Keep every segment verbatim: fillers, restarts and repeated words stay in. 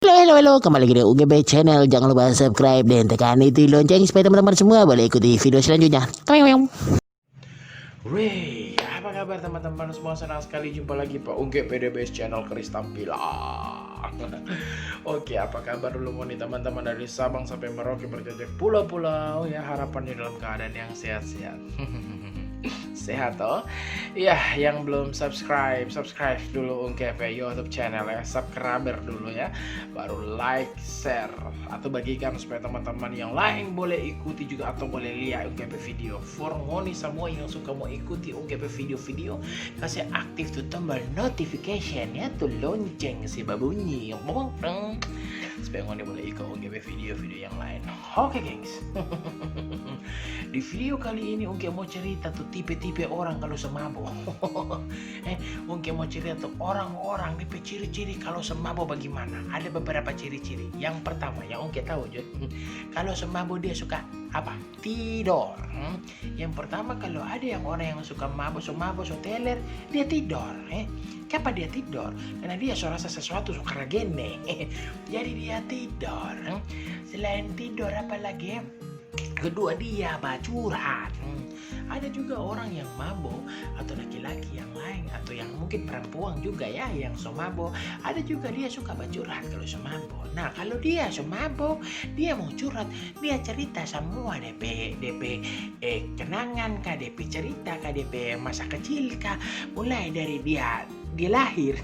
Halo, halo, halo, kembali lagi di U G B Channel. Jangan lupa subscribe dan tekan itu lonceng supaya teman-teman semua boleh ikuti video selanjutnya. Weh, apa kabar teman-teman semua? Senang sekali jumpa lagi pa U G B Channel Chris Tampila. Oke, apa kabar dulu ngoni teman-teman dari Sabang sampai Merauke berjajak pulau-pulau ya? Harapan di dalam keadaan yang sehat-sehat. Sehat toh? Ya, yang belum subscribe, subscribe dulu U G B YouTube channel ya, subscriber dulu ya. Baru like, share, atau bagikan supaya teman-teman yang lain boleh ikuti juga atau boleh lihat U G B video. For ngoni semua yang suka mau ikuti U G B video-video, kasih aktif tu tombol notification ya, tu lonceng si babunyi. Bong, dong. Supaya ngoni boleh ikut U G B video-video yang lain. Oke, gengs. Di video kali ini U G B mau cerita tu tipe-tipe orang kalau so mabo. Eh, U G B mau cerita tu orang-orang depe ciri-ciri kalau so mabo bagimana. Ada beberapa ciri-ciri. Yang pertama, yang U G B tahu jo. Kalau so mabo dia suka apa? Tidor. Hmm. Yang pertama, kalau ada yang orang yang suka mabo, so mabo, so teler, dia tidor. Eh. Kiapa dia tidor? Karena dia so rasa sesuatu so karagene. Jadi dia tidor. Hmm. Selain tidor, apa lagi? Kedua, dia bacurhat. Hmm. Ada juga orang yang mabo, atau laki-laki yang lain, atau yang mungkin perempuan juga ya, yang so mabo. Ada juga dia suka bacurhat kalau so mabo. Nah, kalau dia so mabo, dia mau curhat, dia cerita semua depe, depe, eh, kenangan ka, depe cerita ka, depe masa kecil ka, mulai dari dia, dia lahir.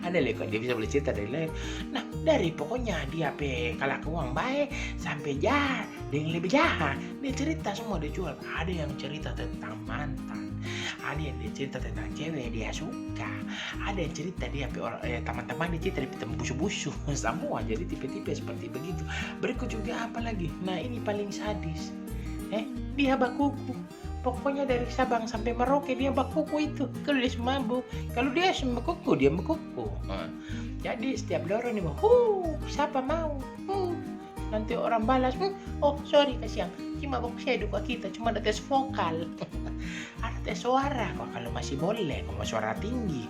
Ada le kok dia bisa boleh cerita dari lahir. Nah, dari pokoknya dia pe kalakuan bae sampe jaha deng lebe jaha. Dia cerita semua, dia curhat. Ada yang cerita tentang mantan, ada yang dia cerita tentang cewek yang dia suka, ada yang cerita dia pe orang, eh, teman-teman, dia cerita dia pe teman busu-busu. Semua jadi tipe-tipe seperti begitu. Berikut juga apa lagi? Nah, ini paling sadis. Eh, dia bakuku. Pokoknya dari Sabang sampe Merauke dia bakuku itu. Kalau dia so mabo, kalau dia so bakuku, dia bakuku. Nah, jadi setiap dorong dia mau, "Hu, sapa mau? Hu." Nanti orang balas, "Hmm, oh, sorry, kasiang. Cuma baku saya duka kita, cuma ada tes vokal." Ada tes suara, kok kalau masih boleh, kok mau suara tinggi.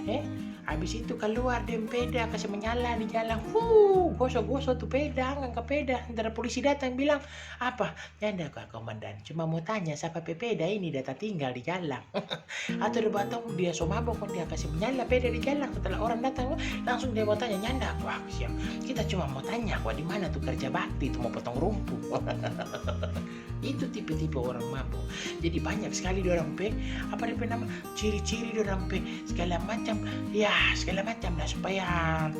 Eh, habis itu keluar deng peda, kasih menyala di jalan. Hu, goso-goso tu peda, angka peda. Ntar polisi datang bilang, "Apa? Nyanda kwa, komandan. Cuma mau tanya, sapa pe peda ini da tatinggal di jalang?" Atau dia batong, dia so mabo, kong dia kasih menyala peda di jalang. Setelah orang datang, langsung dia mau tanya, "Nyanda kwa, siang. Kita cuma mau tanya kwa, di mana tu kerja bakti tu mau potong rumput?" Itu tipe-tipe orang mabo. Jadi banyak sekali dorang pe, apa dia pe nama, ciri-ciri dorang pe, segala macam. Ya, segala macam lah, supaya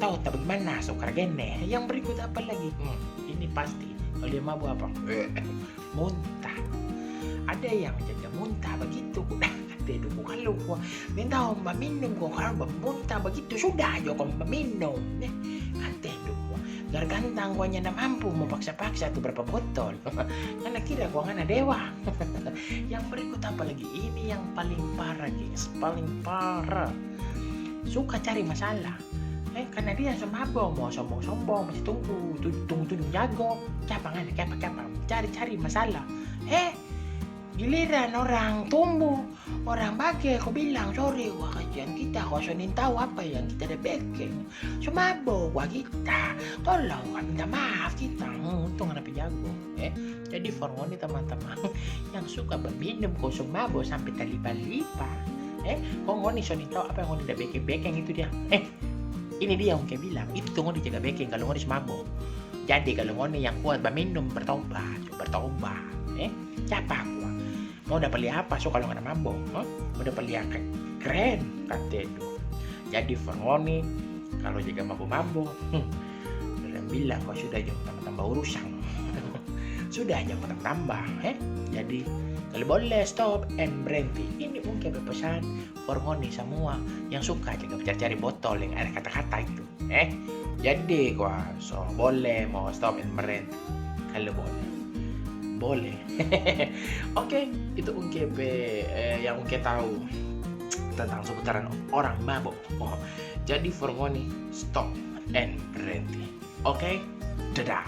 tahu ta bagaimana so karagene. Yang berikut apa lagi? Hmm, ini pasti. Kalau dia mabo apa? Eh, muntah. Ada yang jaga muntah bagitu. Dah, kata duku kalau kwa minta omba minum, kwa kalau bamuntah bagitu, sudah jo kwa omba minum. Eh, kata duku. Gargantang kwa nyanda mampu mau paksa-paksa tu berapa botol. Ngana kira kwa ngana dewa. Yang berikut apa lagi? Ini yang paling parah, gengs. Paling parah. Suka cari masalah. Eh, karena dia so mabo, mau sombong-sombong, masih tunggu, tu-, tunggu-tunggu jago. Kiapa ngana, kiapa, kiapa? Cari-cari masalah. Eh, giliran orang tumbuh, orang bage, ko bilang, "Sorry, kwa kasiang kita, kwa so nintau apa yang kita da beking. So mabo kwa kita. Tolong kwa minta maaf kita." Hmm, untung ada pe jago, eh. Jadi for ngoni teman-teman yang suka baminum, ko so mabo sampe talipa-lipa, eh, ko ngoni so nintau apa yang ngoni da bekeng-bekeng itu dia. Eh, ini dia yang ke bilang, itu tu ngoni jaga bekeng kalau ngoni so mabo. Jadi kalau ngoni yang kuat baminum, bertobat, bertobat, eh. Capa kwa. Mau dapa lia apa so kalau ngana mabo? Hah? Mau dapa lia ke-, keren, kata itu. Jadi for ngoni, kalau jaga mabo-mabo, hmm, dorang bilang kwa sudah jang tambah-tambah urusan. Sudah jang tambah-tambah, eh? Jadi, kalau boleh stop and berhenti. Ini mungkin pesan for ngoni semua yang suka jaga cari-cari botol yang ada kata-kata itu. Eh, jadi kwa so boleh mau stop and berhenti. Kalau boleh. Boleh. Oke, itu U G B, eh, yang U G B tahu tentang seputaran orang mabok. Oh, jadi for ngoni, stop and berhenti. Oke, dadah.